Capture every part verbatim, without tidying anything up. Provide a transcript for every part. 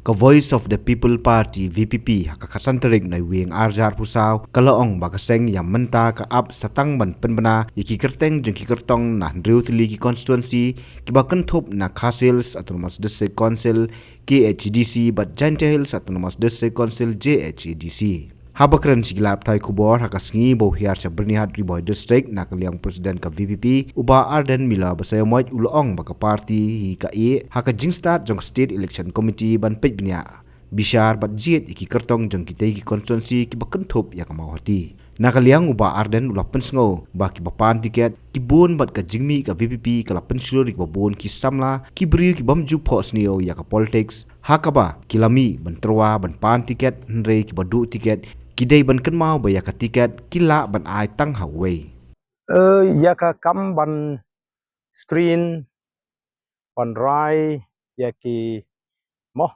Ka Voice of the People Party, V P P, ha ka khatsan tarik Naiwieng arhajar arphew saw, ka la ong ba ka seng ïa mynta ka ap sa tang ban pynbna ïa ki kyrteng jong ki kyrtong na hynriew tylli ki constituency kiba kynthup na Khasi Hills Autonomous District Council, K H A D C, bad Jaintia Hills Autonomous District Council, J H A D C. Haba kren sha ki lad pathai khubor ha ka sngi ba u hiar sha Byrnihat, Ri Bhoi District, na ka liang u President ka V P P, u Bah Ardent Miller Basaiawmoit, u la ong ba ka party hi ka ïeh ha ka jingstad jong ka State Election Committee ban peit bniah, bishar bad jied ïa ki kyrtong jong kitei ki constituency kiba kynthup ïa ka Mawhati. Na ka liang u Bah Ardent u la pynsngew ba kiba pan tiket ki bun bad ka jingmih ka V P P ka la pynshlur ïa kiba bun ki samla, ki briew kibym ju phohsniew ïa ka politics, ha kaba ki la mih ban tyrwa ban pan tiket, hynrei kiba duh tiket ki dei ban kynmaw ba ïa ka tiket ki lah ban ai tang ha uwei. Eh, ïa ka kam ban screen, ban rai ïa ki, mo,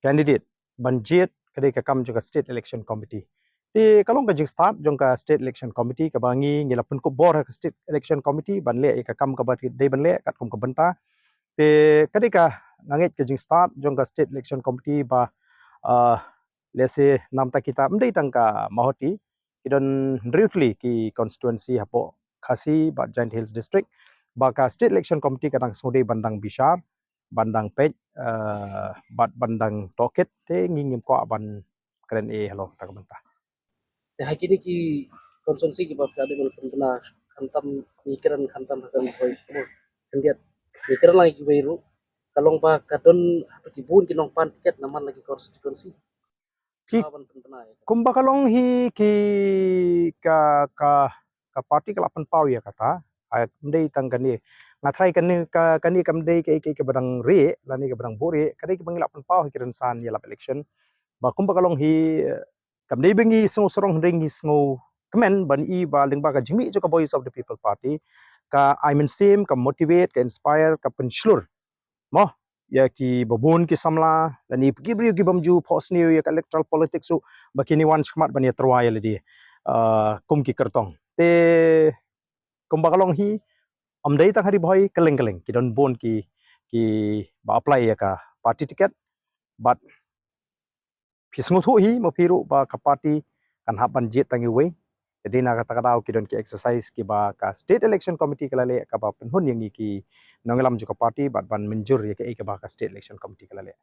candidate, ban jied, ka dei ka kam jong ka State Election Committee. Te ka long ka jingstad jong ka State Election Committee kaba ngi, ngi la pynkup bor ha ka State Election Committee ban leh ïa ka kam kaba dei ban leh katkum ka bynta. Te ka dei ka, nga ngeit, ka jingstad jong ka State Election Committee ba, ah, lehse namar kita ym dei tang ka Mawhati, ki don hynriew tylli ki constituency hapoh Khasi bad Jaintia Hills District, ba ka State Election Committee ka dang sngewdei ban dang bishar, ban dang peit, eh, bad ban dang tohkit, te ngi ngim kwah ban kren ei halor kata ka bynta. Te ha kine ki constituency kiba phi la dei ban pynbna, khamtam ngi kren, khamtam ha ka Ri Bhoi, kumno, khyndiat, ngi kren lang ïa kiwei ruh, ka long ba ka don haduh ki bun ki nongpan tiket namar la ki constituency. Ki, ah, ban pynbna ïa ka, kumba ka long hi ki, ka, ka, ka party ka la pynpaw ïa kata. Ai, ym dei tang kane. Nga tharai kane ka, kane kam dei ka, ka, kaba dang rieh, lane kaba dang buhrieh, ka dei kaba ngi la pynpaw ha ki rynsan ïalap election. Ba kumba ka long hi, eh, kam dei ba ngi sngewsarong, hynrei ngi sngewkmen ban i ba lyngba ka jingmih jong ka Voice of the People Party, ka ai mynsiem, ka motivate, ka inspire, ka pynshlur, mo, ïa kiba bun ki samla, lane ki briew kibym ju phohsniew ïa ka electoral politics ruh, ba kin wan shakhmat ban ïatyrwa ïa lade, ah, kum ki kyrtong. Te kumba ka long hi, ym dei tang ha Ri Bhoi, kylleng kylleng ki don bun ki, kiba apply ïa ka party ticket, bad phi sngewthuh hi ma phi ruh ba ka party kan hap ban jied tang iwei. Te dei na kata ka daw ki don ki exercise kiba ka State Election Committee ka la leh, kaba pynhun ïa ngi ki nongïalam jong ka party bad ban mynjur ïa kaei kaba ka State Election Committee ka la leh.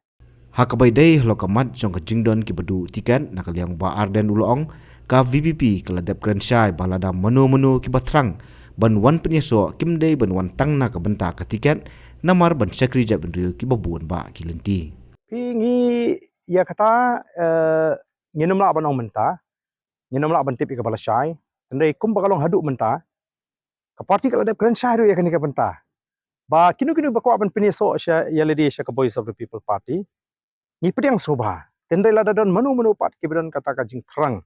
Ha kaba ïadei halor ka mat jong ka jingdon kiba duh tiket, na ka liang u Bah Ardent u la ong, ka V P P ka la dep kren shai ba lada mano mano kiba thrang ban wan pynïasoh, kim dei ban wan tang na ka bynta ka tiket, namar ban shakri jaitbynriew kiba bun bah ki lynti. Phi, ngi, ïa kata, eh, ngin ym lah ban ong mynta, ngin ym lah ban tip ïa kaba lashai. Hynrei kumba ka long haduh mynta, ka party ka la dep kren shai ruh ïa kane ka bynta, ba kino kino ba kwah ban pynïasoh sha, ïa lade sha ka Voice of the People Party, ngi pdiang sngewbha. Hynrei lada don mano mano pat kiba don kata ka jingthrang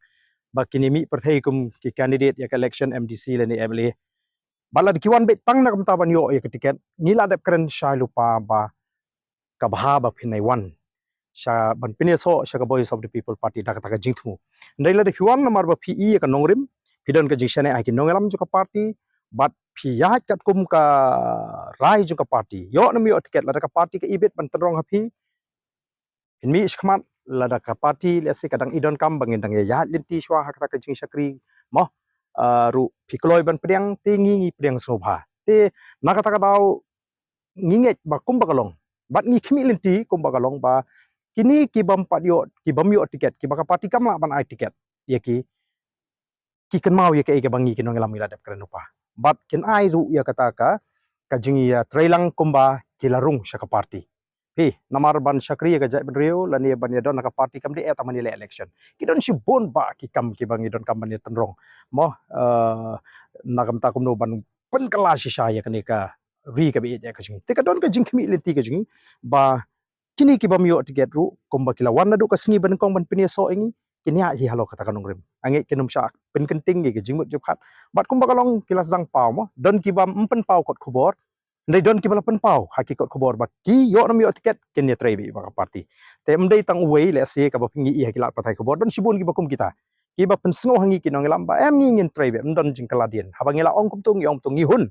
ba kin ïa mih pyrthei kum ki candidate ïa ka election M D C lane M L A, ba lada ki wan beit tang na ka bynta ban ïoh ïa ka ticket, ngi la dep kren shai lypa ba ka bha ba phin ïa wan sha, ban pynïasoh sha ka Voice of the People Party da kata ka jingthmu. Hynrei lada phi wan namar ba phi i ïa ka nongrim, phi don ka jingshaniah ha ki nongïalam jong ka party, bad phi ïaid katkum ka rai jong ka party, ïoh ne ym ïoh ticket, lada ka party ka ibit ban tynrong ha phi, phin mih shakhmat. Lada ka party lehse ka dang i donkam ba ngin dang ïaid lynti shuwa ha kata ka jingshakri, mo, ah, ruh phi kloi ban pdiang, te ngi, ngi pdiang sngewbha. Te na kata ka daw ngi ngeit ba kumba ka long, bad ngi khmih lynti kumba ka long, ba kine kibym pat ïoh, kibym ïoh ticket, kiba ka party kam lah ban ai ticket ïa ki, ki kynmaw ïa kaei kaba ngi ki nongïalam ngi la dep kren lypa, bad kin ai ruh ïa kata ka, ka jingïatreilang kumba ki la rung sha ka party. Phi, namar ban shakri ïa ka jaitbynriew lane ban ïadon ha ka party kam dei eh tang ban ïaleh election. Ki don shibun bah ki kam kiba ngi donkam ban ïatynrong, mo, eh, na ka bynta kumno ban pynkylla shisha ïa kane ka ri kaba ïeit ïa ka jong ngi. Te ka don ka jingkhmih lynti ka jong ngi ba kine kibym ïoh ticket ruh, kumba ki la wan naduh ka sngi ba nyngkong ban pynïasoh ïa ngi, kin ïaid hi halor kata ka nongrim. Nga ngeit kin ym shah pynkynting ïa ka jingmut jingpyrkhat. Bad kumba ka long ki la sdang paw, mo, don kibym pynpaw kot khubor, hynrei don kiba la pynpaw ha ki kot khubor ba ki ïoh ne ym ïoh ticket kin ïatrei beit bad ka party. Te ym dei tang uwei, lehse kaba phi, ngi i ha ki lad pathai khubor don shibun kiba kum kita, kiba pynsngew ha ngi ki nongïalam ba em, ngi ngin trei beit, ym don jingkylla dien. Haba ngi la ong kumto, ngi ong kumto, ngi hun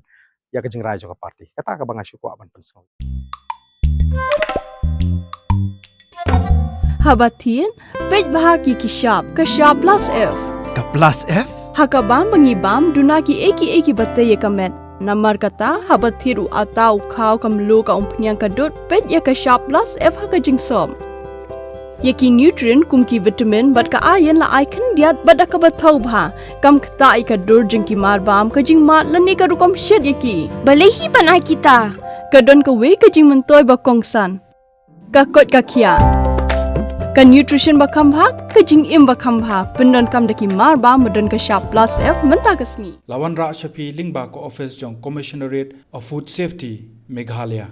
ïa ka jingrai jong ka party. Kata kaba nga shu kwah ban pynsngew. Haba thied, peit bha ïa ki shap, ka shap plus F. Ka plus F? Ha ka bam ba ngi bam, duna kiei kiei kiba tei ïa ka met. Namar kata, haba thied u atta, u khaw, ka mluh, ka umphniang, ka dud, peit ïa ka shap plus F ha ka jingsop. Ïa ki nutrient kum ki vitamin bad ka iron la ai khyndiat bad da kaba thaw bha. Kam ktah ïa ka dur jong ki marbam, ka jingmad lane ka rukom shet ïa ki. Balei hi ban ai kita? Ka don kawei ka jingmyntoi ba kongsan. Ka koit ka khiah. Ka nutrition ba kham bha, ka jingim ba kham bha. Pyndonkam da ki marbam ba don ka shap plus F mynta ka sngi. La wanrah sha phi lyngba ka office jong Commissionerate of Food Safety, Meghalaya.